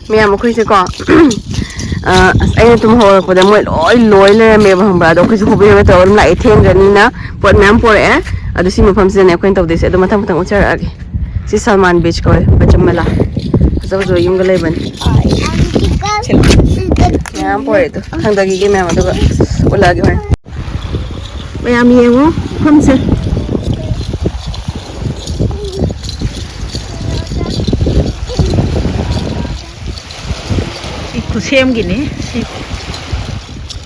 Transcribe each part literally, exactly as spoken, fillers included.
ꯃꯌꯥꯝ ꯑꯩꯈꯣꯏꯁꯦꯀꯣ, ꯑ, ꯑꯁ, ꯑꯩꯅ ꯇꯨꯝ ꯍꯧꯔꯛꯄꯗ ꯃꯣꯏ ꯂꯣꯏ ꯂꯣꯏ ꯂꯩꯔꯝꯃꯦꯕ, ꯈꯪꯕ꯭ꯔꯥ? ꯑꯗꯣ ꯑꯩꯈꯣꯏꯁꯨ ꯍꯣꯕꯦ ꯍꯣꯕꯦ ꯇꯧꯔꯒ ꯑꯗꯨꯝ ꯂꯥꯛꯑꯦ, ꯊꯦꯡꯈ꯭ꯔꯅꯤꯅ꯫ ꯄꯣꯠ ꯃꯌꯥꯝ ꯄꯣꯔꯛꯑꯦ꯫ ꯑꯗꯣ ꯁꯤ ꯃꯐꯝꯁꯤꯗꯅꯦ ꯑꯩꯈꯣꯏꯅ ꯇꯧꯗꯣꯏꯁꯦ꯫ ꯑꯗꯣ ꯃꯊꯪ ꯃꯊꯪ ꯎꯠꯆꯔꯛꯑꯒꯦ꯫ ꯁꯤ ꯁꯜꯃꯥꯟ ꯕꯤꯆ ꯀꯧꯋꯦ, ꯕꯆꯝꯕꯂꯥ꯫ ꯐꯖ ꯐꯖꯕ ꯌꯨꯝꯒ ꯂꯩꯕꯅꯤ꯫ ꯃꯌꯥꯝ ꯄꯣꯔꯛꯑꯦ ꯑꯗꯣ꯫ ꯊꯥꯡꯗꯈꯤꯒꯦ ꯃꯌꯥꯝ, ꯑꯗꯨꯒ ꯎꯠꯂꯛꯑꯒꯦ ꯍꯣꯔꯦꯟ꯫ ꯃꯌꯥꯝ ꯌꯦꯡꯉꯣ ꯃꯐꯝꯁꯦ꯫ ꯁꯤ ꯈꯨꯠꯁꯦꯝꯒꯤꯅꯤ ꯁꯤ,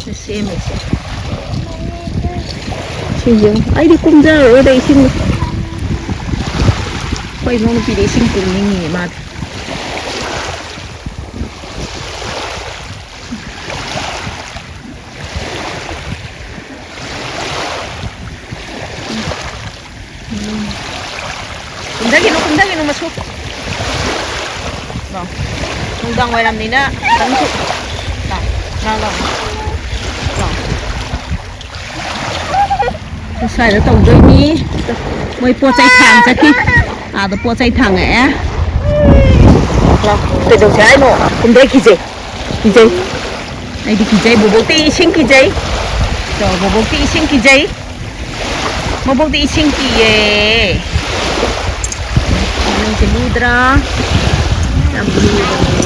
ꯁꯤ ꯁꯦꯝꯃꯤꯁꯦ꯫ ꯁꯤꯁꯦ ꯑꯩꯗꯤ ꯀꯨꯝꯖꯔꯔꯣꯏꯗ ꯏꯁꯤꯡꯗ꯫ ꯑꯩꯈꯣꯏ ꯏꯅꯥꯎꯅꯨꯄꯤꯗꯤ ꯏꯁꯤꯡ ꯀꯨꯝꯅꯤꯡꯉꯤꯌꯦ ꯃꯥꯗꯤ꯫ ꯀꯨꯝꯊꯒꯤꯅꯨ, ꯀꯨꯝꯊꯒꯤꯅꯨ, ꯃꯁꯨ꯫ ꯂꯥꯎ꯫ ꯅꯨꯡꯗꯥꯡ ꯋꯥꯏꯔꯝꯅꯤꯅ ꯈꯤꯇꯪꯁꯨ꯫ ꯂꯥꯎ, ꯂꯥꯎ, ꯂꯥꯎ꯫ ꯂꯥꯎ꯫ ꯁ꯭ꯋꯥꯏꯗ ꯇꯧꯗꯣꯏꯅꯤ꯫ ꯃꯣꯏ ꯄꯣꯠ ꯆꯩ ꯊꯥꯡ ꯆꯠꯈꯤ꯫ ꯑꯥꯗ ꯄꯣꯠ ꯆꯩ ꯊꯥꯡꯉꯛꯑꯦ꯫ ꯂꯥꯎ꯫ ꯀꯩꯗꯧꯁꯦ ꯍꯥꯏꯅꯣ? ꯀꯨꯝꯊꯈꯤꯁꯦ꯫ ꯀꯤꯖꯩ꯫ ꯑꯩꯗꯤ ꯀꯤꯖꯩ꯫ ꯕꯣꯕꯣꯛꯇꯤ ꯏꯁꯤꯡ ꯀꯤꯖꯩ꯫ ꯆꯥꯎ, ꯕꯣꯕꯣꯛꯇꯤ ꯏꯁꯤꯡ ꯀꯤꯖꯩ꯫ ꯕꯣꯕꯣꯛꯇꯤ ꯏꯁꯤꯡ ꯀꯤꯌꯦ꯫ ꯅꯪꯁꯦ ꯂꯨꯗ꯭ꯔꯥ? ꯌꯥꯝ ꯂꯨꯕꯅꯦ꯫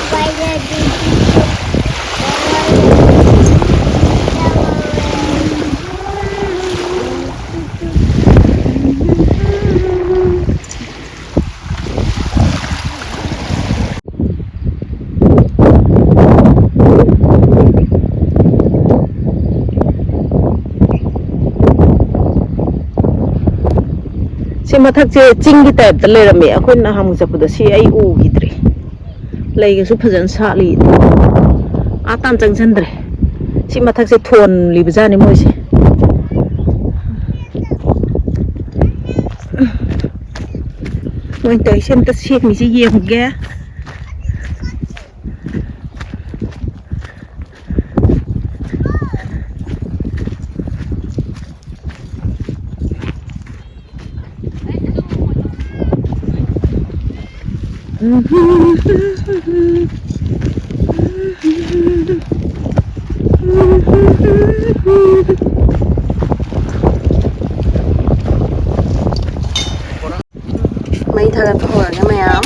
ꯁꯤ ꯃꯊꯛꯁꯦ ꯆꯤꯡꯒꯤ ꯇꯥꯏꯞꯇ ꯂꯩꯔꯝꯃꯦ꯫ ꯑꯩꯈꯣꯏꯅ ꯅꯍꯥꯟꯃꯨꯛ ꯆꯠꯄꯗ ꯁꯤ ꯑꯩ ꯎꯈꯤꯗ꯭ꯔꯦ꯫ ꯂꯩꯒꯁꯨ ꯐꯖꯅ ꯁꯥꯠꯂꯤ꯫ ꯑꯥ ꯇꯥꯟ ꯆꯪꯁꯤꯟꯗ꯭ꯔꯦ꯫ ꯁꯤ ꯃꯊꯛꯁꯦ ꯊꯣꯜꯂꯤꯕ ꯖꯥꯠꯅꯤ ꯃꯣꯏꯁꯦ꯫ ꯃꯣꯏ ꯇꯧꯔꯤꯁꯦ ꯑꯝꯇ ꯁꯦꯝꯃꯤꯁꯦ ꯌꯦꯡꯉꯨꯒꯦ꯫ ꯃꯩ ꯊꯥꯒꯠꯄ ꯍꯧꯔꯒꯦ ꯃꯌꯥꯝ꯫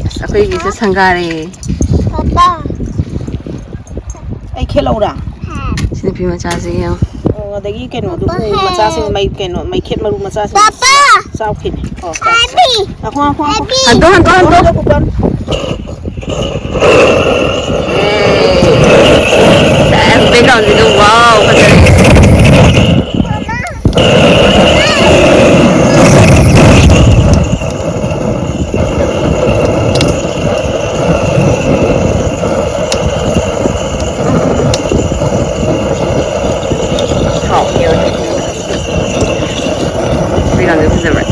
ꯑꯁ, ꯑꯩꯈꯣꯏꯒꯤꯁꯦ ꯁꯪꯒꯥꯔꯦ꯫ ꯄꯥꯄꯥ꯫ ꯑꯩ ꯈꯦꯠꯂꯧꯔꯥ? ꯁꯤ ꯅꯨꯄꯤ ꯃꯆꯥꯁꯦ ꯌꯦꯡꯉꯣ꯫ ꯑꯣ, ꯑꯗꯒꯤ ꯀꯩꯅꯣꯗꯨ, ꯎ ꯃꯆꯥꯁꯤꯡ, ꯃꯩ, ꯀꯩꯅꯣ, ꯃꯩꯈꯦꯠ ꯃꯔꯨ ꯃꯆꯥꯁꯤꯡ ꯄꯥꯄꯥ! ꯆꯥꯎꯈꯤꯅꯦ꯫ ꯑꯣ, ꯆꯥꯎ꯫ ꯍꯟꯗꯣ, ꯍꯟꯗꯣ, ꯍꯟꯗꯣ꯫ ꯍꯟꯗꯣ, ꯍꯟꯗꯣ, ꯍꯟꯗꯣ꯫ ꯑꯦ꯫ ꯑꯦ, background ꯁꯤꯗ, wow, ꯐꯖꯔꯦ꯫ ꯍꯥꯎ, ꯌꯧꯔꯦ꯫ Background ꯁꯦ ꯐꯖꯕ꯭ꯔꯥ?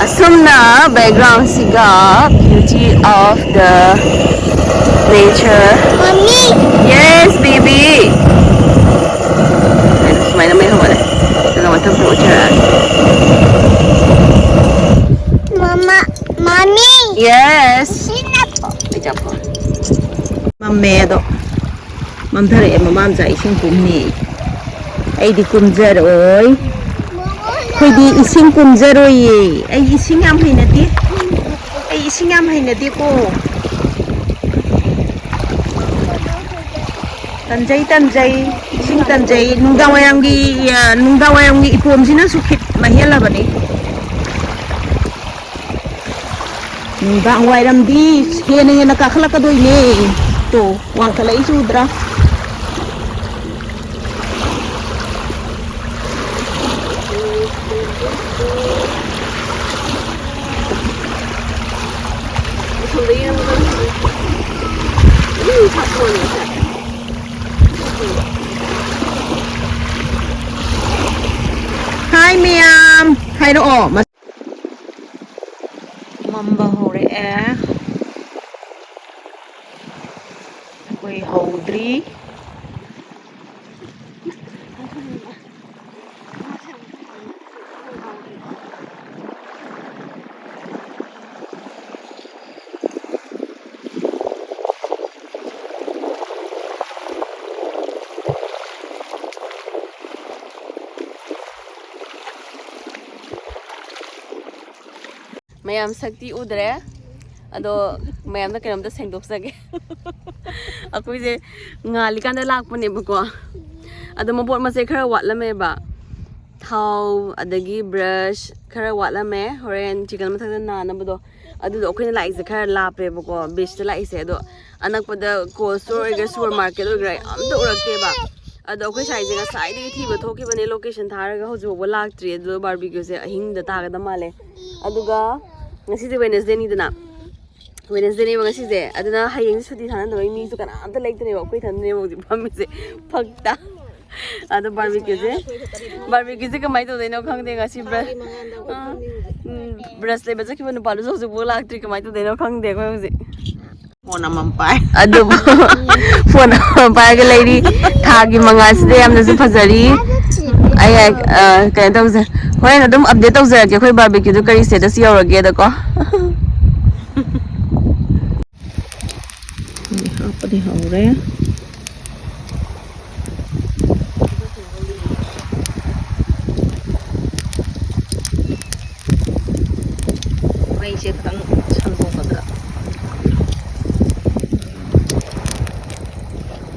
ꯑꯁꯨꯝꯅ background ꯁꯤꯒ beauty of the nature. Mommy. Yes, baby. ꯁꯨꯃꯥꯏꯅ ꯃꯩ ꯍꯧꯒꯠꯂꯦ꯫ ꯑꯗꯨꯒ ꯃꯊꯪ ꯃꯊꯪ ꯎꯠꯆꯔꯛꯑꯒꯦ꯫ Mama, Mommy. Yes. ꯁꯤꯅ ꯃꯝꯃꯦ ꯑꯗꯣ꯫ ꯃꯝꯊꯔꯛꯑꯦ, ꯃꯃꯥ ꯃꯆꯥ ꯏꯁꯤꯡ ꯀꯨꯝꯅꯤ꯫ ꯑꯩꯗꯤ ꯀꯨꯝꯖꯔꯣꯏ꯫ ꯑꯩꯈꯣꯏꯗꯤ ꯏꯁꯤꯡ ꯀꯨꯝꯖꯔꯣꯏꯌꯦ꯫ ꯑꯩ ꯏꯁꯤꯡ ꯌꯥꯝ ꯍꯩꯅꯗꯦ꯫ ꯑꯩ ꯏꯁꯤꯡ ꯌꯥꯝ ꯍꯩꯅꯗꯦꯀꯣ꯫ ꯇꯟꯖꯩ, ꯇꯟꯖꯩ, ꯏꯁꯤꯡ ꯇꯟꯖꯩ꯫ ꯅꯨꯡꯗꯥꯡ ꯋꯥꯏꯔꯝꯒꯤ, ꯑ, ꯅꯨꯡꯗꯥꯡ ꯋꯥꯏꯔꯝꯒꯤ ꯏꯄꯣꯝꯁꯤꯅꯁꯨ ꯈꯤꯠ ꯃꯍꯦꯜꯂꯕꯅꯤ꯫ ꯅꯨꯡꯗꯥꯡ ꯋꯥꯏꯔꯝꯗꯤ ꯍꯦꯟꯅ ꯍꯦꯟꯅ ꯀꯥꯈꯠꯂꯛꯀꯗꯣꯏꯅꯦ꯫ ꯇꯣ, ꯋꯥꯡꯈꯠꯂꯛꯏꯁꯤ ꯎꯗ꯭ꯔꯥ? ꯍꯥꯏ ꯃꯌꯥꯝ, ꯍꯥꯏꯔꯛꯑꯣ꯫ ꯃꯝꯕ ꯍꯧꯔꯛꯑꯦ꯫ ꯑꯩꯈꯣꯏ ꯍꯧꯗ꯭ꯔꯤ꯫ ꯃꯌꯥꯝ ꯁꯛꯇꯤ ꯎꯗ꯭ꯔꯦ꯫ ꯑꯗꯣ ꯃꯌꯥꯝꯗ ꯀꯩꯅꯣꯝꯇ ꯁꯦꯡꯗꯣꯛꯆꯒꯦ꯫ ꯑꯩꯈꯣꯏꯁꯦ ꯉꯥꯜꯂꯤꯀꯥꯟꯗ ꯂꯥꯛꯄꯅꯦꯕꯀꯣ꯫ ꯑꯗꯣ ꯃꯄꯣꯠ ꯃꯆꯩ ꯈꯔ ꯋꯥꯠꯂꯝꯃꯦꯕ꯫ ꯊꯥꯎ, ꯑꯗꯒꯤ ꯕ꯭ꯔꯁ ꯈꯔ ꯋꯥꯠꯂꯝꯃꯦ꯫ ꯍꯣꯔꯦꯟ ꯆꯤꯀꯟ ꯃꯊꯛꯇ ꯅꯥꯅꯕꯗꯣ꯫ ꯑꯗꯨꯗꯣ ꯑꯩꯈꯣꯏꯅ ꯂꯥꯛꯏꯁꯦ ꯈꯔ ꯂꯥꯞꯄꯦꯕꯀꯣ, ꯕꯤꯆꯇ ꯂꯥꯛꯏꯁꯦ꯫ ꯑꯗꯣ ꯑꯅꯛꯄꯗ ꯀꯣꯜ ꯁ꯭ꯇꯣꯔ ꯑꯣꯏꯒꯦꯔꯥ, ꯁꯨꯄꯔ ꯃꯥꯔꯀꯦꯠ ꯑꯣꯏꯒꯦꯔꯥ, ꯑꯝꯇ ꯎꯔꯛꯇꯦꯕ꯫ ꯑꯗꯣ ꯑꯩꯈꯣꯏ ꯁ꯭ꯋꯥꯏꯁꯦ ꯉꯁꯥꯏꯗꯒꯤ ꯊꯤꯕ ꯊꯣꯛꯈꯤꯕꯅꯦ, ꯂꯣꯀꯦꯁꯟ ꯊꯥꯔꯒ ꯍꯧꯖꯤꯛ ꯐꯥꯎꯕ ꯂꯥꯛꯇ꯭ꯔꯤ꯫ ꯑꯗꯨ ꯕꯥꯔꯕꯤꯀ꯭ꯌꯨꯁꯦ ꯑꯍꯤꯡꯗ ꯇꯥꯒꯗꯕ ꯃꯥꯜꯂꯦ꯫ ꯑꯗꯨꯒ ꯉꯁꯤꯁꯦ ꯋꯦꯅꯁꯗꯦꯅꯤꯗꯅ, ꯋꯦꯅꯁꯗꯦꯅꯦꯕ ꯉꯁꯤꯁꯦ꯫ ꯑꯗꯨꯅ ꯍꯌꯦꯡꯁꯦ ꯁꯨꯇꯤ ꯊꯥꯅꯗꯕꯩ ꯃꯤꯁꯨ ꯀꯅꯥꯝꯇ ꯂꯩꯇ꯭ꯔꯦꯕ꯫ ꯑꯩꯈꯣꯏ ꯏꯊꯟꯗꯅꯦꯕ ꯍꯧꯖꯤꯛ ꯐꯝꯃꯤꯁꯦ, ꯐꯛꯇ꯫ ꯑꯗꯣ ꯕꯥꯔꯕꯤꯀ꯭ꯌꯨꯁꯦ, ꯕꯥꯔꯕꯤꯀ꯭ꯌꯨꯁꯦ ꯀꯃꯥꯏꯅ ꯇꯧꯗꯣꯏꯅꯣ ꯈꯪꯗꯦ ꯉꯁꯤ ꯕ꯭ꯔꯁ, ꯎꯝ, ꯕ꯭ꯔꯁ ꯂꯩꯕ ꯆꯠꯈꯤꯕ ꯅꯨꯄꯥꯗꯨꯁꯨ ꯍꯧꯖꯤꯛꯐꯥꯎ ꯂꯥꯛꯇ꯭ꯔꯤ꯫ ꯀꯃꯥꯏꯅ ꯇꯧꯗꯣꯏꯅꯣ ꯈꯪꯗꯦ ꯑꯩꯈꯣꯏ ꯍꯧꯖꯤꯛ꯫ ꯐꯣꯟ ꯑꯃꯃꯝ ꯄꯥꯏ꯫ ꯑꯗꯨ ꯐꯣꯟ ꯑꯃꯃꯝ ꯄꯥꯏꯔꯒ ꯂꯩꯔꯤ꯫ ꯊꯥꯒꯤ ꯃꯉꯥꯜꯁꯤꯗ ꯌꯥꯝꯅꯁꯨ ꯐꯖꯔꯤ꯫ ꯑꯩ, ꯑ, ꯀꯩꯅꯣ ꯇꯧꯁꯦ, ꯍꯣꯔꯦꯟ ꯑꯗꯨꯝ ꯑꯞꯗꯦꯠ ꯇꯧꯖꯔꯛꯀꯦ ꯑꯩꯈꯣꯏ ꯕꯥꯔꯕꯤꯀ꯭ꯌꯨꯗꯣ ꯀꯔꯤ ꯁ꯭ꯇꯦꯇꯁ ꯌꯧꯔꯒꯦꯗꯀꯣ꯫ ꯍꯥꯞꯄꯗꯤ ꯍꯧꯔꯦ꯫ ꯃꯩꯁꯦ ꯈꯤꯇꯪ ꯁꯟꯗꯣꯛꯀꯗ꯭ꯔꯥ?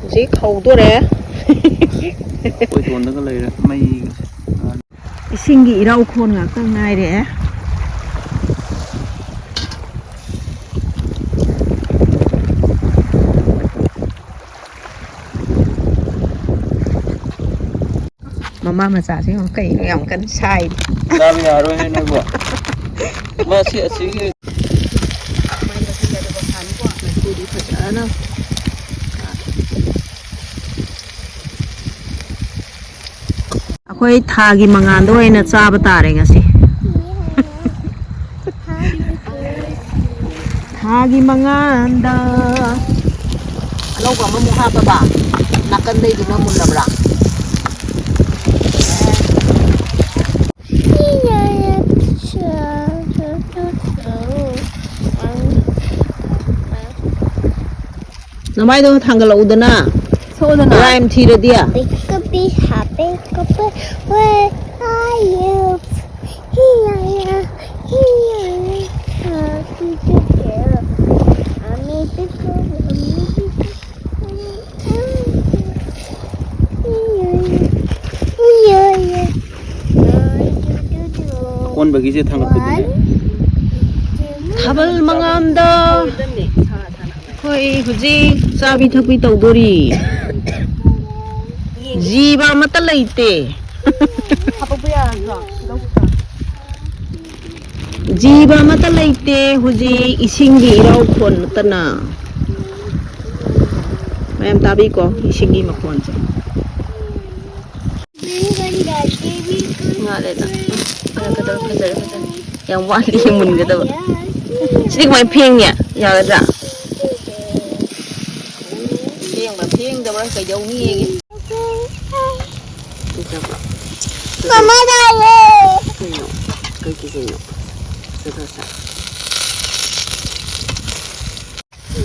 ꯍꯧꯖꯤꯛ ꯍꯧꯗꯣꯔꯦ꯫ ꯑꯩꯈꯣꯏ ꯇꯣꯟꯗꯒ ꯂꯩꯔꯦ ꯃꯩꯒꯁꯦ꯫ ꯏꯁꯤꯡꯒꯤ ꯏꯔꯥꯎ ꯈꯣꯟ ꯉꯥꯛꯇ ꯉꯥꯏꯔꯦ꯫ ꯃꯃꯥ ꯃꯆꯥꯁꯦ ꯌꯦꯡꯉꯣ, ꯀꯩꯅꯣ ꯌꯥꯝ ꯀꯟꯅ ꯁꯥꯏꯗꯤ꯫ ꯆꯥꯕ ꯌꯥꯔꯣꯏꯍꯦ ꯅꯣꯏꯕꯣ꯫ ꯃꯥ ꯁꯤ ꯑꯁꯤꯒꯤ ꯃꯩꯈꯨꯗꯤ ꯐꯖꯅ꯫ ꯑꯩꯈꯣꯏ ꯊꯥꯒꯤ ꯃꯉꯥꯜꯗ ꯑꯣꯏꯅ ꯆꯥꯕ ꯇꯥꯔꯦ ꯉꯁꯤ꯫ ꯊꯥꯒꯤ ꯃꯉꯥꯜꯗ꯫ ꯑꯅꯧꯕ ꯑꯃꯃꯨꯛ ꯍꯥꯞꯄꯕ? ꯅꯥꯀꯟꯗꯩꯗꯨꯅ ꯃꯨꯜꯂꯕ꯭ꯔꯥ? ꯅꯃꯥꯏꯗꯣ ꯊꯥꯡꯒꯠꯂꯛꯎꯗꯅ꯫ ꯁꯣꯛꯎꯗꯅ꯫ ꯔꯥꯏꯝ ꯊꯤꯔꯗꯤ꯫ Happy, happy, happy, where are you? Here I am, here I am. ꯑꯣꯟꯕꯒꯤꯁꯦ ꯊꯥꯡꯒꯠꯄꯗꯨꯅꯦ꯫ ꯊꯥꯕꯜ ꯃꯉꯥꯟꯗ ꯑꯩꯈꯣꯏ ꯍꯧꯖꯤꯛ ꯆꯥꯕꯤ ꯊꯛꯄꯤ ꯇꯧꯗꯣꯔꯤ꯫ ꯖꯤꯕ ꯑꯃꯠꯇ ꯂꯩꯇꯦ꯫ ꯖꯤꯕ ꯑꯃꯠꯇ ꯂꯩꯇꯦ ꯍꯧꯖꯤꯛ, ꯏꯁꯤꯡꯒꯤ ꯏꯔꯥꯎ ꯈꯣꯟ ꯅꯠꯇꯅ꯫ ꯃꯌꯥꯝ ꯇꯥꯕꯤꯀꯣ ꯏꯁꯤꯡꯒꯤ ꯃꯈꯣꯟꯁꯦ꯫ ꯉꯥꯜꯂꯦꯗ꯫ ꯐꯖꯔꯦ, ꯐꯖꯔꯦ, ꯐꯖꯔꯦ꯫ ꯌꯥꯝ ꯋꯥꯠꯂꯤ ꯃꯨꯟꯒꯗꯕ꯫ ꯁꯤꯗꯤ ꯀꯃꯥꯏꯅ ꯐꯦꯡꯅꯤ? ꯌꯥꯒꯗ꯭ꯔꯥ? ꯐꯦꯡꯕ꯭ꯔꯥ ꯐꯦꯡꯗꯕ꯭ꯔꯥ ꯀꯩꯗꯧꯅꯤꯒꯦ? ꯃꯃꯥ ꯇꯥꯔꯦ꯫ ꯀꯩꯅꯣ? ꯀꯩꯒꯤ ꯀꯩꯅꯣ? ꯁꯦ, ꯈꯔ ꯁꯥꯏ꯫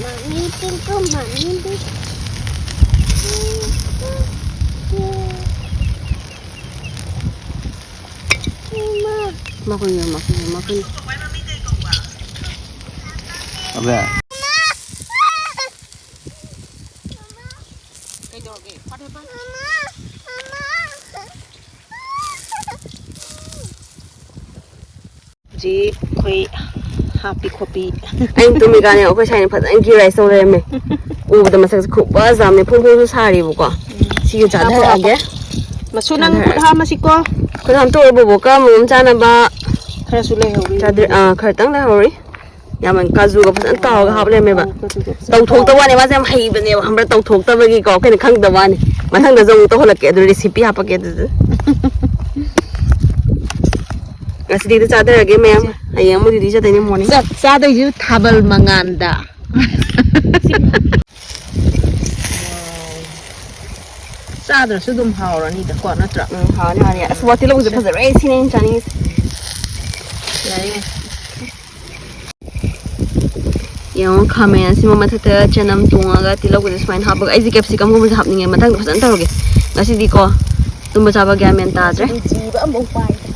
ꯃꯃꯤ ꯄꯤꯡꯀꯨ, ꯃꯃꯤ ꯄꯤꯡꯀꯨ꯫ ꯃꯈꯣꯏ ꯌꯦꯡꯉꯣ, ꯃꯈꯣꯏ ꯌꯦꯡꯉꯣ, ꯃꯈꯣꯏ꯫ ꯑꯕꯦ꯫ ꯀꯩꯗꯧꯔꯒꯦ? ꯐꯔꯦ, ꯐꯔꯦ꯫ ꯍꯧꯖꯤꯛ ꯑꯩꯈꯣꯏ ꯍꯥꯞꯄꯤ ꯈꯣꯠꯄꯤ꯫ ꯑꯩꯅ ꯇꯨꯝꯃꯤꯀꯥꯟꯗ ꯑꯩꯈꯣꯏ ꯁꯥꯏꯅ ꯐꯖꯅ ꯒꯤ ꯔꯥꯏꯁ ꯇꯧ ꯂꯩꯔꯝꯃꯦ꯫ ꯎꯕꯗ ꯃꯁꯛꯁꯦ ꯈꯨꯐꯖ ꯑꯃꯅꯦ꯫ ꯐꯣꯡ ꯐꯣꯡꯁꯨ ꯁꯥꯔꯤꯕꯀꯣ꯫ ꯁꯤꯒ ꯆꯥꯊꯔꯛꯑꯒꯦ꯫ ꯃꯁꯨ ꯅꯪ ꯈꯨꯠ ꯆꯥꯊꯔꯛꯑꯒꯦ꯫ ꯍꯥꯝꯃꯁꯤꯀꯣ꯫ ꯈꯨꯠ ꯍꯥꯝꯇꯣꯛꯑꯦ ꯕꯣꯕꯣꯛꯀ ꯃꯣꯃꯣꯝ ꯆꯥꯅꯕ꯫ ꯈꯔꯁꯨ ꯂꯩꯍꯧꯔꯤ꯫ ꯆꯥꯗ꯭ꯔꯤ-, ꯑꯥ, ꯈꯔꯇꯪ ꯂꯩꯍꯧꯔꯤ꯫ ꯌꯥꯝ ꯀꯥꯖꯨꯒ ꯐꯖꯅ ꯇꯥꯎꯔꯒ ꯍꯥꯞ ꯂꯩꯔꯝꯃꯦꯕ꯫ ꯑꯥ, ꯀꯥꯖꯨꯒ ꯐꯖꯅ ꯇꯧꯊꯣꯛꯇꯕ ꯇꯥꯎꯔꯒ꯫ ꯋꯥꯅꯦ, ꯃꯥꯁꯦ ꯌꯥꯝ ꯍꯩꯕꯅꯦꯕ, ꯈꯪꯕ꯭ꯔꯥ? ꯇꯧꯊꯣꯛꯇꯕꯒꯤꯀꯣ ꯑꯩꯈꯣꯏꯅ ꯈꯪꯗꯕ ꯋꯥꯅꯤ꯫ ꯃꯊꯪꯗꯁꯨ ꯑꯃꯨꯛ ꯇꯧꯍꯜꯂꯛꯀꯦ, ꯑꯗꯨ recipe ꯍꯥꯞꯄꯛꯀꯦ ꯑꯗꯨꯗ꯫ ꯉꯁꯤꯗꯤ ꯑꯗꯨ ꯆꯥꯊꯔꯒꯦ ꯃꯌꯥꯝ꯫ ꯍꯌꯦꯡ ꯑꯃꯨꯛ duty ꯆꯠꯇꯣꯏꯅꯦ morning꯫ ꯆꯥꯛ ꯆꯥꯗꯣꯏꯁꯤ ꯊꯥꯕꯜ ꯃꯉꯥꯟꯗ꯫ ꯆꯥꯗ꯭ꯔꯁꯨ ꯑꯗꯨꯝ ꯍꯥꯎꯔꯅꯤꯗꯀꯣ, ꯅꯠꯇ꯭ꯔꯥ? ꯎꯝ, ꯍꯥꯎꯔꯅꯤ, ꯍꯥꯎꯔꯅꯤ꯫ ꯑꯁ, ꯋꯥꯇꯤꯜ ꯂꯧꯕꯁꯦ ꯐꯖꯔꯦ, ꯁꯤꯅꯦ ꯑꯩꯅ ꯆꯥꯅꯤꯡꯉꯤꯁꯦ꯫ ꯌꯥꯏꯌꯦ꯫ ꯌꯦꯡꯉꯣ, ꯈꯥꯃꯦꯟ ꯑꯁꯤꯟꯕ ꯃꯊꯛꯇ ꯆꯅꯝ ꯇꯣꯡꯉꯒ ꯇꯤꯜꯍꯧꯒꯁꯦ ꯁꯨꯃꯥꯏꯅ ꯍꯥꯞꯄꯒ, ꯑꯩꯁꯦ capsicumꯒꯨꯝꯕꯁꯦ ꯍꯥꯞꯅꯤꯡꯉꯦ꯫ ꯃꯊꯪꯗ ꯐꯖꯅ ꯇꯧꯔꯒꯦ꯫ ꯉꯁꯤꯗꯤꯀꯣ, ꯇꯨꯝꯕ ꯆꯥꯕ ꯒ꯭ꯌꯥꯟ ꯃꯦꯟ ꯇꯥꯗ꯭ꯔꯦ꯫ ꯉꯁꯤꯗꯤ ꯖꯤꯕ ꯑꯃꯐꯥꯎ ꯄꯥꯏꯗ꯭ꯔꯦ꯫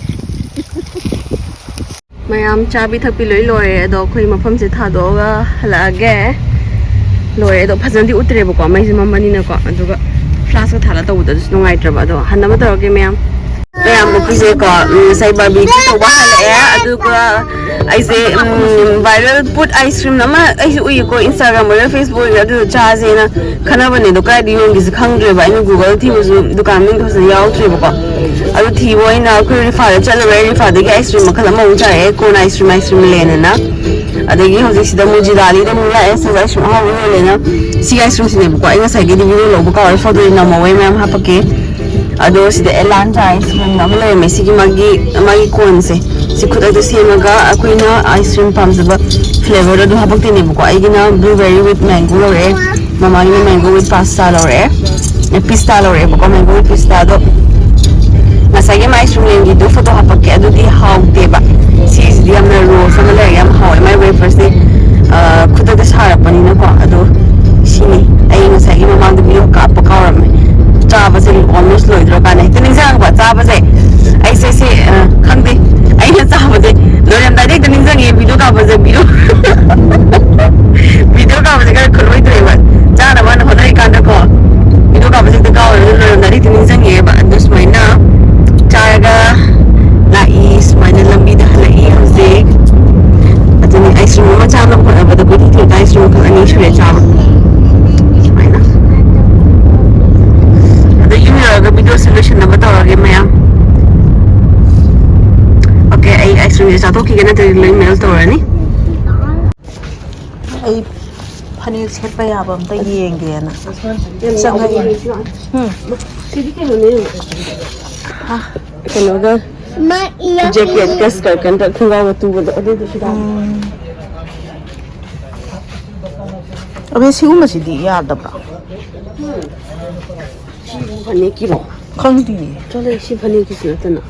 ꯃꯌꯥꯝ ꯆꯥꯕꯤ ꯊꯛꯄꯤ ꯂꯣꯏ ꯂꯣꯏꯔꯦ, ꯑꯗꯣ ꯑꯩꯈꯣꯏ ꯃꯐꯝꯁꯦ ꯊꯥꯗꯣꯛꯑꯒ ꯍꯜꯂꯛꯑꯒꯦ꯫ ꯂꯣꯏꯔꯦ, ꯑꯗꯣ ꯐꯖꯅꯗꯤ ꯎꯠꯇ꯭ꯔꯦꯕꯀꯣ, ꯃꯩꯁꯦ ꯃꯝꯕꯅꯤꯅꯀꯣ꯫ ꯑꯗꯨꯒ flash ꯊꯥꯜꯂ ꯇꯧꯕꯗꯁꯨ ꯅꯨꯡꯉꯥꯏꯇ꯭ꯔꯕ, ꯑꯗꯣ ꯍꯟꯅꯕ ꯇꯧꯔꯒꯦ ꯃꯌꯥꯝ꯫ ꯃꯌꯥꯝ ꯑꯩꯈꯣꯏꯁꯦꯀꯣ, ꯎꯝ, ꯉꯁꯥꯏ ꯕꯥꯔꯕꯤꯀ꯭ꯌꯨ ꯇꯧꯕ ꯍꯜꯂꯛꯑꯦ꯫ ꯑꯗꯨꯒ ꯑꯩꯁꯦ, ꯎꯝ, viral food ice cream ꯑꯃ ꯑꯩꯁꯨ ꯎꯏꯀꯣ, Instagram ꯑꯣꯏꯒꯦꯔꯥ Facebook ꯑꯣꯏꯒꯦꯔꯥ, ꯑꯗꯨꯗ ꯆꯥꯁꯦꯅ ꯈꯟꯅꯕꯅꯦ꯫ ꯑꯗꯣ ꯀꯥꯏꯗ ꯌꯣꯟꯒꯦꯁꯦ ꯈꯪꯗ꯭ꯔꯦꯕ꯫ ꯑꯩꯅ Google ꯊꯤꯕꯁꯨ ꯗꯨꯀꯥꯟ ꯃꯃꯤꯡꯗꯣ ꯐꯖꯅ ꯌꯥꯎꯗ꯭ꯔꯦꯕꯀꯣ꯫ ꯑꯗꯨ ꯊꯤꯕ ꯑꯣꯏꯅ ꯑꯩꯈꯣꯏ ꯔꯤꯐꯥꯗ ꯆꯠꯂꯨꯔꯦ꯫ ꯔꯤꯐꯥꯗꯒꯤ ice cream ꯃꯈꯜ ꯑꯃꯃꯨꯛ ꯆꯥꯔꯛꯑꯦ, cone ice cream, ice cream ꯂꯦꯟ ꯑꯅ꯫ ꯑꯗꯒꯤ ꯍꯧꯖꯤꯛꯁꯤꯗ ꯑꯃꯨꯛ ꯖꯤꯂꯥꯂꯤꯗ ꯑꯃꯨꯛ ꯂꯥꯛꯑꯦ, ꯁꯤꯗ ice cream ꯑꯍꯥꯎꯕ ꯌꯣꯜꯂꯦꯅ꯫ ꯁꯤꯒꯤ ice creamꯁꯤꯅꯦꯕꯀꯣ, ꯑꯩ ꯉꯁꯥꯏꯒꯤꯗꯤ video ꯂꯧꯕ ꯀꯥꯎꯔꯦ, photoꯗꯤ ꯅꯝꯍꯧꯋꯦ, ꯃꯌꯥꯝ ꯍꯥꯄꯛꯀꯦ꯫ ꯑꯗꯣ ꯁꯤꯗ ꯑꯦꯂꯥꯟꯗ꯭ꯔꯥ ice cream ꯑꯃ ꯂꯩꯔꯝꯃꯦ꯫ ꯁꯤꯒꯤ ꯃꯥꯒꯤ, ꯃꯥꯒꯤ coneꯁꯦ, ꯁꯤ ꯈꯨꯗꯛꯇ ꯁꯦꯝꯃꯒ ꯑꯩꯈꯣꯏꯅ ice cream ꯄꯥꯝꯖꯕ flavorꯗꯣ ꯑꯗꯨ ꯍꯥꯄꯛꯇꯣꯏꯅꯦꯕꯀꯣ꯫ ꯑꯩꯒꯤꯅ blueberry with mango ꯂꯧꯔꯛꯑꯦ, ꯃꯃꯥꯒꯤꯅ mango with pasta ꯂꯧꯔꯛꯑꯦ, ꯑꯦ, pista ꯂꯧꯔꯛꯑꯦꯕꯀꯣ, mango with pistaꯗꯣ꯫ ꯉꯁꯥꯏꯒꯤ ꯃꯥꯏ ꯁꯨꯡꯂꯦꯟꯒꯤꯗꯨ photo ꯍꯥꯄꯛꯀꯦ, ꯑꯗꯨꯗꯤ ꯍꯥꯎꯇꯦꯕ꯫ ꯁꯤꯁꯤꯗꯤ ꯌꯥꯝꯅ rose ꯑꯃ ꯂꯩꯔꯦ, ꯌꯥꯝ ꯍꯥꯎꯋꯦ꯫ ꯃꯥꯏ waferꯁꯦ, ꯑ, ꯈꯨꯗꯛꯇ ꯁꯥꯔꯛꯄꯅꯤꯅꯀꯣ꯫ ꯑꯗꯣ ꯁꯤꯅꯤ ꯑꯩ ꯉꯁꯥꯏꯒꯤ ꯃꯃꯥꯡꯗ video ꯀꯥꯞꯄ ꯀꯥꯎꯔꯝꯃꯦ꯫ ꯆꯥꯕꯁꯦ almost ꯂꯣꯏꯗ꯭ꯔꯀꯥꯟꯗ ꯍꯦꯛꯇ ꯅꯤꯡꯁꯤꯡꯉꯛꯄ ꯆꯥꯕꯁꯦ꯫ ꯑꯩꯁꯦ ꯁꯤ, ꯑ, ꯈꯪꯗꯦ, ꯑꯩꯅ ꯆꯥꯕꯁꯦ ꯂꯣꯏꯔꯝꯗꯥꯏꯗ ꯍꯦꯛꯇ ꯅꯤꯡꯁꯤꯡꯉꯦ video ꯀꯥꯞꯄꯁꯦ꯫ Video video ꯀꯥꯞꯄꯁꯦ ꯈꯔ ꯈꯨꯠꯂꯣꯏꯗ꯭ꯔꯦꯕ꯫ ꯆꯥꯅꯕ ꯍꯣꯠꯅꯔꯤꯀꯥꯟꯗꯀꯣ, video ꯀꯥꯞꯄꯁꯦ ꯍꯦꯛꯇ ꯀꯥꯎꯋꯦꯕ, ꯑꯗꯨ ꯂꯣꯏꯔꯝꯗꯥꯏꯗ ꯍꯦꯛꯇ ꯅꯤꯡꯁꯤꯡꯉꯦꯕ꯫ ꯑꯗꯨ ꯁꯨꯃꯥꯏꯅ ꯆꯥꯔꯒ ꯂꯥꯛꯏ, ꯁꯨꯃꯥꯏꯅ ꯂꯝꯕꯤꯗ ꯍꯜꯂꯛꯏ ꯍꯧꯖꯤꯛ꯫ ꯑꯗꯨꯅꯤ, ice cream ꯑꯃ ꯆꯥꯅꯕ ꯍꯣꯠꯅꯕꯗ ꯒꯨꯂꯤ ꯊꯦꯛꯇ ice cream ꯃꯈꯜ ꯑꯅꯤ ꯁꯨꯔꯦ ꯆꯥꯕ꯫ ꯁꯨꯃꯥꯏꯅ꯫ ꯑꯗꯣ ꯌꯨꯝ ꯌꯧꯔꯒ videoꯁꯦ ꯂꯣꯏꯁꯤꯟꯅꯕ ꯇꯧꯔꯒꯦ ꯃꯌꯥꯝ꯫ Okay, ꯑꯩ ice creamꯁꯦ ꯆꯥꯊꯣꯛꯈꯤꯒꯦ, ꯅꯠꯇ꯭ꯔꯗꯤ ꯂꯣꯏ melt ꯇꯧꯔꯅꯤ꯫ ꯑꯩ ꯐꯅꯦꯛ ꯁꯦꯠꯄ ꯌꯥꯕ ꯑꯝꯇ ꯌꯦꯡꯒꯦꯅ꯫ ꯆꯪꯉꯛꯏ꯫ ꯎꯝ꯫ ꯁꯤꯗꯤ ꯀꯩꯅꯣꯅꯦ꯫ ꯍꯥ? ꯀꯩꯅꯣꯒ, jacketꯀ skirt ꯀꯟꯗ ꯈꯣꯡꯒ꯭ꯔꯥꯎ ꯑꯇꯨꯕꯗꯣ ꯑꯗꯨꯗꯨꯁꯨ ꯌꯥꯎꯏ꯫ ꯎꯝ꯫ ꯑꯕꯦ, ꯁꯤꯒꯨꯝꯕꯁꯤꯗꯤ ꯌꯥꯗꯕ꯭ꯔꯥ? ꯁꯤ ꯐꯅꯦꯛꯀꯤꯔꯣ? ꯈꯪꯗꯤꯌꯦ꯫ ꯆꯠꯂꯦ, ꯁꯤ ꯐꯅꯦꯛꯀꯤꯁꯨ ꯅꯠꯇꯅ꯫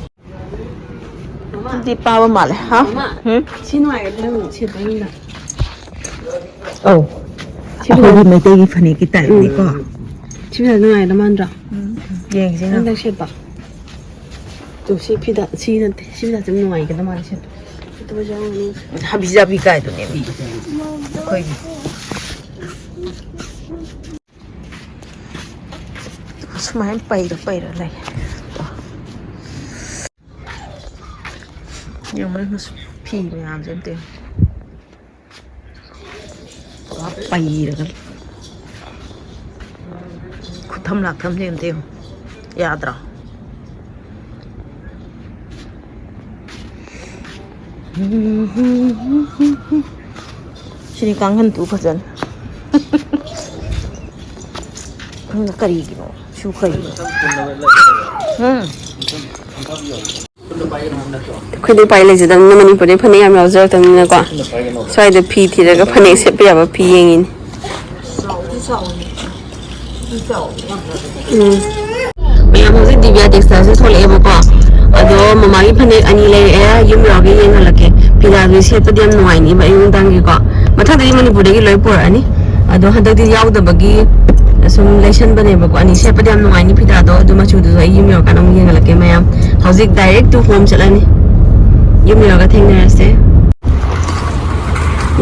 ꯑꯗꯨꯗꯤ ꯄꯥꯕ ꯃꯥꯜꯂꯦ꯫ ꯍꯥ? ꯃꯥ, ꯎꯝ? ꯁꯤ ꯅꯨꯡꯉꯥꯏꯒꯗ꯭ꯔꯥ ꯌꯦꯡꯉꯣ, ꯁꯦꯠꯄ ꯌꯦꯡꯉꯣ꯫ ꯑꯧ꯫ ꯁꯤ ꯑꯩꯈꯣꯏꯒꯤ ꯐꯖꯩ꯫ ꯃꯩꯇꯩꯒꯤ ꯐꯅꯦꯛꯀꯤ typeꯅꯤꯀꯣ꯫ ꯎꯝ꯫ ꯁꯤ ꯐꯖ ꯅꯨꯡꯉꯥꯏꯒꯗ ꯃꯥꯟꯗ꯭ꯔꯣ? ꯎꯝ꯫ ꯌꯦꯡꯁꯤ ꯅꯪ꯫ ꯅꯪ ꯁꯦꯠꯄ꯫ ꯇꯨ, ꯁꯤ ꯐꯤꯗ, ꯁꯤ ꯅꯠꯇꯦ, ꯁꯤ ꯐꯤꯗ ꯁꯨꯝ ꯅꯨꯡꯉꯥꯏꯒꯗ ꯃꯥꯜꯂꯦ ꯁꯦꯠꯄ꯫ ꯍꯥꯕꯤ ꯖꯥꯕꯤ ꯀꯥꯏꯗꯨꯅꯦ ꯃꯤ꯫ ꯑꯩꯈꯣꯏꯒꯤ꯫ ꯁꯨꯃꯥꯏꯅ ꯄꯩꯔ ꯄꯩꯔ ꯂꯩ꯫ ꯌꯦꯡꯉꯨꯅꯦ, ꯃꯁꯤ ꯐꯤ ꯃꯌꯥꯝꯁꯦ ꯑꯝꯇ ꯌꯦꯡꯉꯨ꯫ ꯄꯨꯔꯥ ꯄꯩꯔꯒ ꯈꯨꯊꯝ ꯂꯥꯛꯊꯝꯁꯦ ꯑꯝꯇ ꯌꯦꯡꯉꯨ꯫ ꯌꯥꯗ꯭ꯔꯣ? ꯁꯤꯅꯤ ꯀꯥꯡꯍꯟ ꯇꯨ ꯐꯖꯅ꯫ ꯈꯪꯗꯦ ꯀꯔꯤꯒꯤꯅꯣ? ꯁꯨ ꯀꯔꯤꯒꯤꯅꯣ? ꯎꯝ꯫ ꯑꯩꯈꯣꯏꯗꯤ ꯎꯄꯥꯏ ꯂꯩꯖꯗꯕꯅꯤꯅ, ꯃꯅꯤꯄꯨꯔꯗꯩ ꯐꯅꯦꯛ ꯌꯥꯝ ꯌꯥꯎꯖꯔꯛꯇꯕꯅꯤꯅꯀꯣ, ꯁ꯭ꯋꯥꯏꯗ ꯐꯤ ꯊꯤꯔꯒ ꯐꯅꯦꯛ ꯁꯦꯠꯄ ꯌꯥꯕ ꯐꯤ ꯌꯦꯡꯉꯤꯅꯤ꯫ ꯎꯝ꯫ ꯃꯌꯥꯝ, ꯍꯧꯖꯤꯛ ꯗꯤꯕꯤꯌꯥ ꯇꯦꯛꯁꯇꯥꯏꯜꯁꯦ ꯊꯣꯛꯂꯛꯑꯦꯕꯀꯣ, ꯑꯗꯣ ꯃꯃꯥꯒꯤ ꯐꯅꯦꯛ ꯑꯅꯤ ꯂꯩꯔꯛꯑꯦ, ꯌꯨꯝ ꯌꯧꯔꯒ ꯌꯦꯡꯍꯜꯂꯛꯀꯦ꯫ ꯐꯤꯗꯥꯗꯨꯗꯤ ꯁꯦꯠꯄꯗꯤ ꯌꯥꯝ ꯅꯨꯡꯉꯥꯏꯅꯤꯕ ꯑꯌꯨꯛ ꯅꯨꯡꯗꯥꯡꯒꯤꯀꯣ꯫ ꯃꯊꯪꯗꯗꯤ ꯃꯅꯤꯄꯨꯔꯗꯒꯤ ꯂꯣꯏ ꯄꯨꯔꯛꯑꯅꯤ꯫ ꯑꯗꯣ ꯍꯟꯗꯛꯇꯤ ꯌꯥꯎꯗꯕꯒꯤ ꯁꯨꯝ ꯂꯩꯁꯟꯕꯅꯦꯕꯀꯣ꯫ ꯑꯅꯤ ꯁꯦꯠꯄꯗꯤ ꯌꯥꯝ ꯅꯨꯡꯉꯥꯏꯅꯤ ꯐꯤꯗꯥꯗꯣ꯫ ꯑꯗꯨ ꯃꯆꯨꯗꯨꯁꯨ ꯑꯩ ꯌꯨꯝ ꯌꯧꯔꯀꯥꯟꯗ ꯑꯃꯨꯛ ꯌꯦꯡꯍꯜꯂꯛꯀꯦ ꯃꯌꯥꯝ꯫ ꯍꯧꯖꯤꯛ direct to home ꯆꯠꯂꯅꯤ꯫ ꯌꯨꯝ ꯌꯧꯔꯒ ꯊꯦꯡꯅꯔꯁꯦ꯫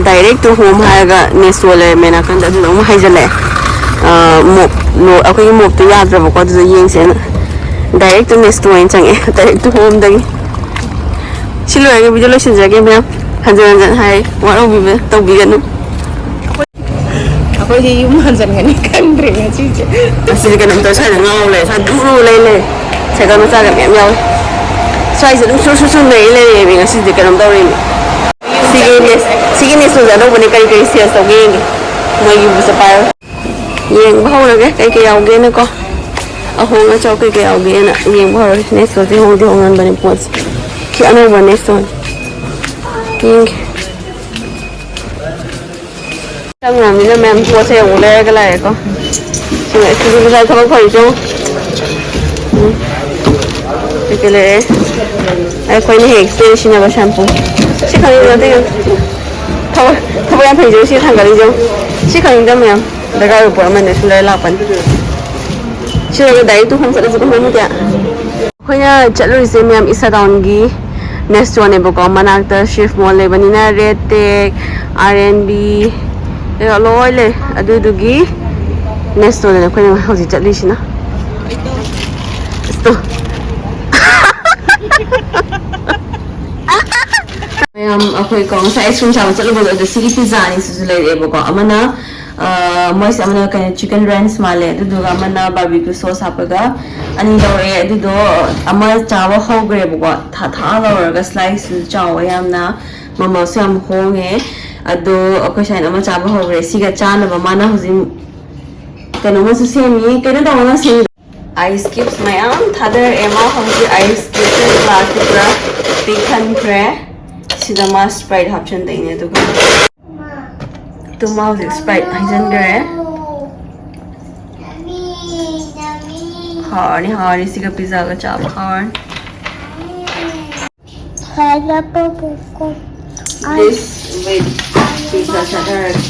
Direct to home ꯍꯥꯏꯔꯒ ꯅꯦꯁꯣ ꯂꯩꯔꯝꯃꯦ ꯅꯥꯀꯟꯗ, ꯑꯗꯨꯗ ꯑꯃꯨꯛ ꯍꯥꯏꯖꯜꯂꯛꯑꯦ꯫ ꯑꯥ, ꯃꯣꯞ, ꯂꯣ-, ꯑꯩꯈꯣꯏꯒꯤ ꯃꯣꯞꯇꯣ ꯌꯥꯗ꯭ꯔꯕꯀꯣ, ꯑꯗꯨꯗ ꯌꯦꯡꯁꯦꯅ꯫ Direct to ꯅꯦꯁꯣ ꯑꯣꯏꯅ ꯆꯪꯉꯛꯑꯦ, direct to home ꯗꯒꯤ꯫ ꯁꯤ ꯂꯣꯏꯔꯒ video ꯂꯣꯏꯁꯤꯟꯖꯔꯒꯦ ꯃꯌꯥꯝ꯫ ꯍꯟꯖꯟ ꯍꯟꯖꯟ ꯍꯥꯏ, ꯋꯥꯔꯧꯕꯤꯕ ꯇꯧꯕꯤꯒꯅꯨ꯫ ꯑꯩꯈꯣꯏꯗꯤ ꯌꯨꯝ ꯍꯟꯖꯟꯒꯅꯤ ꯈꯟꯗ꯭ꯔꯦ ꯉꯁꯤꯁꯦ꯫ ꯑꯁꯤꯗꯤ ꯀꯩꯅꯣꯝ ꯇꯧꯔꯦ, ꯁ꯭ꯋꯥꯏꯗ ꯉꯥꯎ ꯂꯩꯔꯦ, ꯁ꯭ꯋꯥꯏꯗ ꯗꯨꯔꯨ ꯂꯩ ꯂꯩꯔꯦ꯫ ꯁꯥꯏꯀꯜ ꯃꯆꯥꯒ ꯃꯌꯥꯝ ꯌꯥꯎꯋꯦ꯫ ꯁ꯭ꯋꯥꯏꯁꯦ ꯑꯗꯨꯝ ꯁꯨꯔ ꯁꯨꯔ ꯁꯨꯔ ꯂꯩ ꯂꯩꯔꯦꯃꯤ ꯉꯁꯤꯗꯤ ꯀꯩꯅꯣꯝ ꯇꯧꯔꯦꯃꯤ꯫ ꯁꯤꯒꯤ ꯅꯦꯁ-, ꯁꯤꯒꯤ ꯅꯦꯁꯣꯁꯦ ꯑꯅꯧꯕꯅꯦ, ꯀꯔꯤ ꯀꯔꯤ sales ꯇꯧꯒꯦ ꯌꯦꯡꯒꯦ꯫ ꯃꯣꯏꯒꯤ ꯎꯕꯨꯁꯦ ꯄꯥꯏꯔꯣ꯫ ꯌꯦꯡꯕ ꯍꯧꯔꯒꯦ ꯀꯩ ꯀꯩ ꯌꯥꯎꯒꯦꯅꯀꯣ꯫ ꯑꯍꯣꯡ ꯑꯆꯥꯎ ꯀꯩ ꯀꯩ ꯌꯥꯎꯒꯦꯅ ꯌꯦꯡꯕ ꯍꯧꯔꯒꯦ꯫ ꯅꯦꯁꯣꯁꯦ ꯍꯣꯡꯗꯤ ꯍꯣꯡꯉꯝꯕꯅꯦ ꯄꯣꯠꯁꯦ꯫ ꯁꯤ ꯑꯅꯧꯕ ꯅꯦꯁꯣꯅꯦ꯫ ꯌꯦꯡꯒꯦ꯫ ꯆꯪꯉꯕꯅꯤꯅ ꯃꯌꯥꯝ ꯄꯣꯠꯁꯦ ꯑꯃꯨꯛ ꯂꯩꯔꯒ ꯂꯥꯛꯑꯦꯀꯣ꯫ ꯁꯤꯅ ꯁꯤꯁꯨ ꯉꯁꯥꯏ ꯊꯕꯛ ꯐꯔꯤꯁꯦ ꯌꯦꯡꯉꯨ꯫ ꯎꯝ꯫ ꯀꯩꯀꯩ ꯂꯩꯔꯦ? ꯑꯩꯈꯣꯏꯅ ꯍꯦꯛ ꯁꯤꯖꯤꯟꯅꯕ shampoo꯫ ꯁꯤ ꯈꯪꯉꯤꯗꯅ ꯑꯇꯩ ꯊꯕꯛ, ꯊꯕꯛ ꯌꯥꯝ ꯐꯩꯁꯦ ꯁꯤ ꯊꯥꯡꯒꯠꯂꯤꯁꯦ ꯌꯦꯡꯉꯨ꯫ ꯁꯤ ꯈꯪꯉꯤꯗ ꯃꯌꯥꯝ꯫ ꯗꯔꯀꯥꯔ ꯑꯣꯏꯕ ꯄꯣꯠ ꯑꯃꯅꯦ ꯁꯨꯝ ꯂꯩꯔ ꯂꯥꯛꯄꯅꯤ꯫ ꯁꯤ ꯂꯣꯏꯔꯒ direct to home ꯆꯠꯂꯁꯤꯀꯣ ꯃꯌꯥꯝ ꯃꯤꯗꯤ꯫ ꯑꯩꯈꯣꯏꯅ ꯆꯠꯂꯨꯔꯤꯁꯦ ꯃꯌꯥꯝ ꯏꯁꯥ ꯇꯥꯎꯟꯒꯤ ꯅꯦꯁꯇꯣꯅꯦꯕꯀꯣ, ꯃꯅꯥꯛꯇ ꯁꯤꯐ ꯃꯣꯜ ꯂꯩꯕꯅꯤꯅ ꯔꯦꯠ ꯇꯦꯛ, ꯑꯥꯔ ꯑꯦꯟ ꯕꯤ, ꯀꯩꯅꯣ ꯂꯣꯏ ꯂꯩ꯫ ꯑꯗꯨꯗꯨꯒꯤ ꯅꯦꯁꯇꯣꯗꯅꯦ ꯑꯩꯈꯣꯏꯅ ꯍꯧꯖꯤꯛ ꯆꯠꯂꯤꯁꯤꯅ꯫ ꯏꯁꯇꯣ-, ꯑꯩꯈꯣꯏ ꯀꯣ ꯉꯁꯥꯏ ꯑꯥꯏꯁ ꯀ꯭ꯔꯤꯝ ꯆꯥꯕ ꯆꯠꯂꯨꯕꯗꯣ ꯑꯗꯣ ꯁꯤꯒꯤ ꯄꯤꯖꯥꯅꯤ ꯁꯤꯁꯨ ꯂꯩꯔꯛꯑꯦꯕꯀꯣ꯫ ꯑꯃꯅ ꯑ, ꯃꯣꯏꯁꯦ ꯑꯃꯅ ꯀꯩꯅꯣ ꯆꯤꯀꯟ ꯔꯦꯟꯁ ꯃꯥꯜꯂꯦ, ꯑꯗꯨꯗꯨꯒ ꯑꯃꯅ ꯕꯥꯔꯕꯤꯀ꯭ꯌꯨ ꯁꯣꯁ ꯍꯥꯞꯄꯒ ꯑꯅꯤ ꯂꯧꯔꯛꯑꯦ꯫ ꯑꯗꯨꯗꯣ ꯑꯃ ꯆꯥꯕ ꯍꯧꯈ꯭ꯔꯦꯕꯀꯣ, ꯊꯥ ꯊꯥ ꯂꯧꯔꯒ ꯁ꯭ꯂꯥꯏꯁꯁꯨ ꯆꯥꯎꯋꯦ ꯌꯥꯝꯅ, ꯃꯃꯜꯁꯨ ꯌꯥꯝ ꯍꯣꯡꯉꯦ꯫ ꯑꯗꯣ ꯑꯩꯈꯣꯏ ꯁꯥꯏꯅ ꯑꯃ ꯆꯥꯕ ꯍꯧꯈ꯭ꯔꯦ꯫ ꯁꯤꯒ ꯆꯥꯅꯕ ꯃꯥꯅ ꯍꯧꯖꯤꯛ ꯀꯩꯅꯣꯃꯁꯨ ꯁꯦꯝꯃꯤ꯫ ꯀꯩꯅꯣ ꯇꯧꯕꯅ ꯁꯦꯝꯃꯤ꯫ ꯑꯥꯏꯁ ꯀ꯭ꯌꯨꯕꯁ ꯃꯌꯥꯝ ꯊꯥꯗꯔꯛꯑꯦ꯫ ꯃꯥ ꯍꯧꯖꯤꯛ ꯑꯥꯏꯁ ꯀ꯭ꯌꯨꯕꯁ ꯒ꯭ꯂꯥꯁꯁꯤꯗ ꯄꯤꯛꯍꯟꯈ꯭ꯔꯦ꯫ ꯁꯤꯗ ꯃꯥ ꯁ꯭ꯄ꯭ꯔꯥꯏꯠ ꯍꯥꯞꯆꯤꯟꯗꯣꯏꯅꯦ꯫ ꯑꯗꯨꯒ ꯇꯨ ꯃꯥ ꯍꯧꯖꯤꯛ ꯁ꯭ꯄ꯭ꯔꯥꯏꯠ ꯍꯩꯖꯤꯟꯈ꯭ꯔꯦ꯫ ꯍꯥꯎꯔꯅꯤ, ꯍꯥꯎꯔꯅꯤ꯫ ꯁꯤꯒ ꯄꯤꯖꯥꯒ ꯆꯥꯕ ꯍꯥꯎꯔꯅꯤ꯫ This with pizza ꯆꯥꯊꯔꯒꯦ꯫